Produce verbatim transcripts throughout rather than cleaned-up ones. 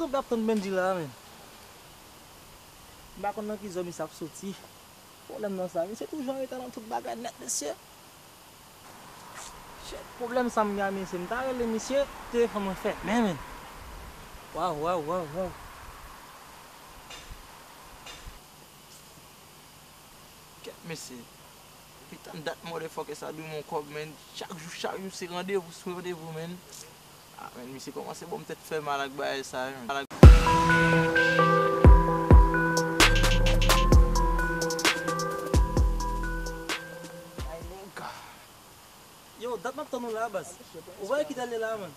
M ap tann Benji la, men. M pa konn nan ki zòn misye ap soti. Pwoblèm nan sa, misye toujou an reta nan tout bagay nèt, mesye. Shit, pwoblèm sa m gen a misye, m ta rele misye, telefòn mwen fèmen, men. Waw, waw, waw, waw. Kèt, mesye. Depi tann dat motherfucker sa dwe m yon kòb, men. Chak jou, chak jou, se randevou sou randevou, men. Ah, men, misye kòmanse ban m tèt fè mal ak bagay sa, men. Ay, nèg. Yo, dat m ap tann ou la, baz. Ou wè ki tèl li la, man?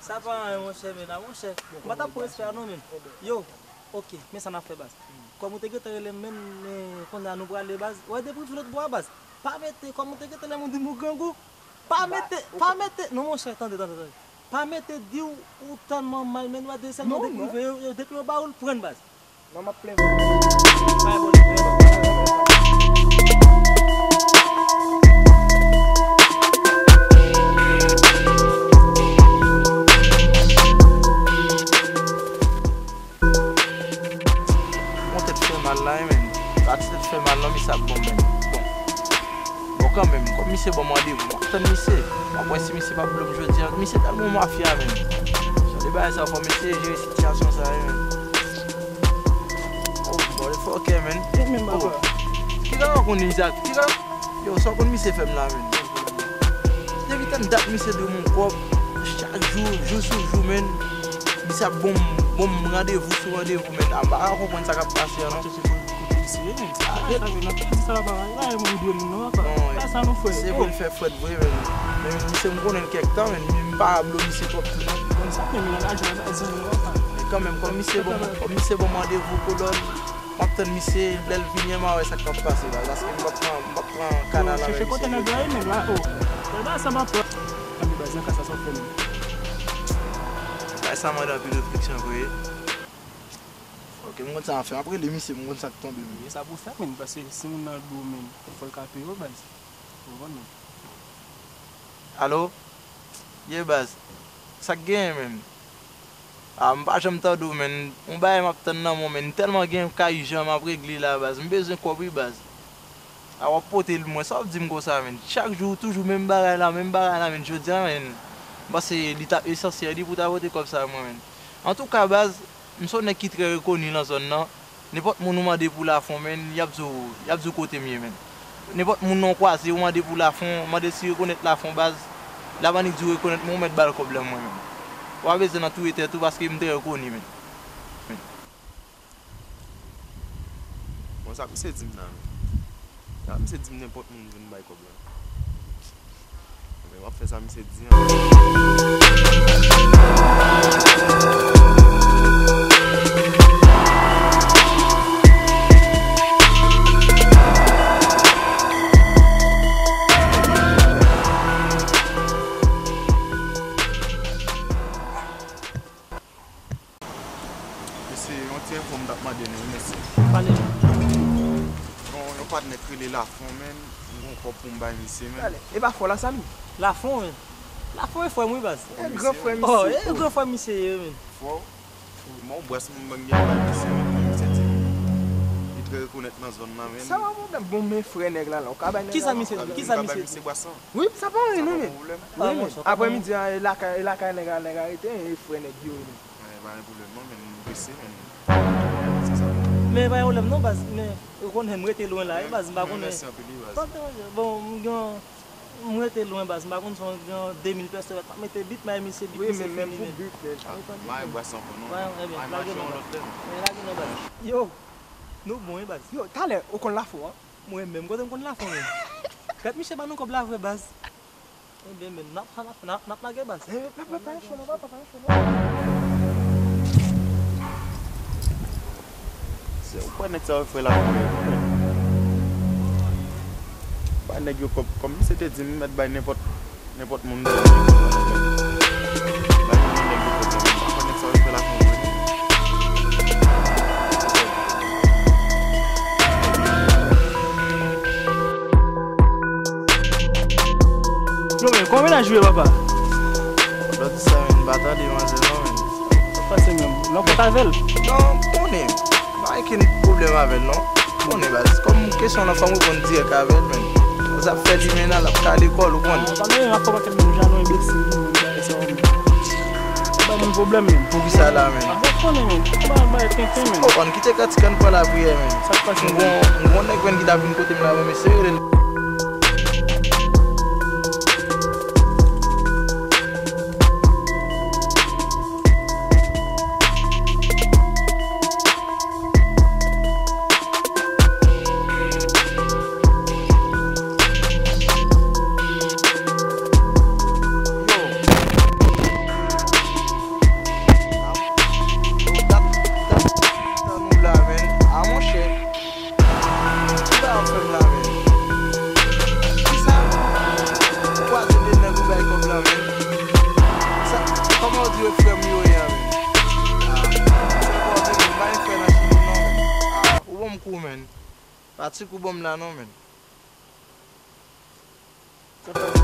Sa pa anyen, monchè, men la, monchè. M pa t ap pran respè a non, men. Yo, oke, men sa n ap fè, baz. Kòm ou te gentan rele m, men, men, kounye a nou prale, baz. Ou wè depi w vin lòt bò a, baz. Pa mete, kòm ou te gentan rele m, ou di m ou grangou. Pa mete, pa mete, non, monchè, tande, tande, tande. Pa mete di w, ou tèlman mal, men ou wè de sèl mande prive yo, yo, depi yo ba ou l, pran l, baz. Non, m ap plen vre. Bon, tèt fè mal la, wi, men. Sa ti tèt fè mal, non, misye ap bon, men. Bon. Bon, kanmenm, kòm misye ban m randevou, m ap tann misye. M ap wè si misye p ap blo m jodi a. Misye tèlman mafya, men. Jan de bagay sa, fò misye jere sitiyasyon sa, wi, men. Oh, motherfucker, man. Kisa w konn li sa? Kisa? Yo, sa w konn misye fè m la, man? Depi tann dat misye dwe m yon kòb, chak jou, jou sou jou, man. Misye ap ban m, ban m randevou sou randevou, man. A, m pa ka konprann sa k ap pase a, non. Kote misye ye, men? Sa, sa, men, nan peyi sa, papa, pa gen moun dwe moun, non, papa. Sa, sa nou fè. Se pou l fè frèt vre, men. Men misye, m konnen l kèk tan, men m pa blo misye twòp tou, non. Bon, sa, men, men, lajan, e pa zanmi, non, papa. Men kanmenm, kòm misye ban m, kòm misye ban m randevou kolòn, m ap tann misye, lè l vini an, m a wè sa k ap pase la. Paske m p ap pran, m p ap pran kanal avèk misye. Chèche kote nèg la ye, men, la, oh. Gade sa, m ap pran. Ann, baz, nan ka sa, sa w fè, men. Bagay sa mande anpil refleksyon vre. Ok, m konn sa m ap fè. M ap rele misye, m konn sa k tonbe, men. E sa pou w fè, men, paske si moun nan dwe w, men, fò l ka peye w, baz. Ou konprann, men. Alo? Ye, baz. Sa k genyen, men? A, m pa janm tande w, men. Yon bagay m ap tann nan men w, men. M tèlman gen ka ijan m ap regle la, baz. M bezwen kòb, wi, baz. A, w ap pote l mwen. Sa w ap di m konsa, men? Chak jou, toujou menm bagay la, menm bagay la, men. Jodi a, men, m panse li t ap esansyèl, wi, pou w ta pote kòb sa mwen, men. Antouka, baz, m se yon nèg ki trè rekoni nan zòn nan. Nenpòt moun ou mande pou Lafon, men, y ap di w, y ap di w kote m ye, men. Nenpòt moun ou kwaze, ou mande pou Lafon, mande si rekonèt Lafon, baz, l ap annik di w rekonèt mwen, ou mèt ba l kòb la mwen, men. Ou pa bezwen nan touye tèt ou, paske m trè rekoni, men. Bon, sa misye di m la, men? Sa misye di m nenpòt moun vin bay kòb la? Men w ap fè sa misye di an. Mesye, yon ti enfo m t ap mande nou, wi, mesye. Pale. Yon, yon patnè k rele Lafon, men, m gon kòb pou m bay misye, men. Pale. E pa fò la, Samy? Lafon, men. Lafon e frè m, wi, baz. E gran frè misye. Oh, e gran frè misye ye, men. Fò. M gon bwès m gen bay misye, men, misye di li trè rekonèt nan zòn nan, men. Sa pa pwoblèm. Bon, men frè nèg la, la, ou ka bay nèg la. Kisa misye, kisa misye di? Wi, sa pa anyen, non, men. Wi, men. Aprè midi a, e lakay, e lakay nèg la, nèg la rete, e frè nèg yo, men. Men pa gen pwoblèm non, men m prese, men se sa. Men pa gen pwoblèm non, baz, men ou konnen m rete lwen la, wi, baz, m pa konnen. Mèsi anpil, wi, baz. Pa gen pwoblèm. Bon, m gen, m rete lwen, baz, m pa konn si w gen de mil pèsòn, pa mete bit, m a misye bit, misye fini, men. Wi, men pou bit, men. Ah, m a bwès ankò non. Ebyen, lage non, baz. Lage non, baz. Yo, nou bon, wi, baz. Yo, talè, ou konn Lafon, an? Mwen menm, kote m konn Lafon, men? Gad misye ban nou kòb la vre, baz. Ebyen, men, n ap, n ap, n ap, n ap lage baz. Eh, pa, pa, pa yon cho non, papa, pa yon cho non. Se ou kwè nèg sa yo frè la, frè. Bay nèg yo kòb, kòm misye te di m mèt bay nenpòt, nenpòt moun. Bay nenpòt nèg yo kòb la, men m pa kwè nèg sa yo frè la, frè. Yo, men, kòman mennaj ou ye, papa? Lè w di sa, men, m pa tande manzè non, men. Pase menm. Nan kont avè l. Non, m konnen. Pa gen pwoblèm avè l, non. M konnen, baz. Kòm kesyon lan, fò m reponn dirèk avè l, menm. Sa ap fè li menm la, l ap kale kò l, ou konn. Ah, pa menm, ap fè pakèt moun jalou, enbesil, li menm, bagay sa yo, menm. Bay moun pwoblèm, menm. Poukisa la, menm? Ah, bon, konnen, menm. Bay, bay, tenten, menm. Ou konn, kite kantik, ann pran lapriyè, menm. Sa k pase, m gon, m gon nèg, menm, ki t ap vin kote m la, menm, mesye, rele l. Yo. Dat, dat, dat nou la, menm. A, monchè. Ki bagay w ap fè m la, menm? Kisa? Ou kwaze de nèg ou bay kòb la, menm? Sa, kòman w di yo frè m yo ye a, menm? Ah, se kòb, menm, m pa gen frè nan Chili, non, menm. Ah, ou ban m kou, menm. Pa ti kou ban m la, non, menm. Sa fè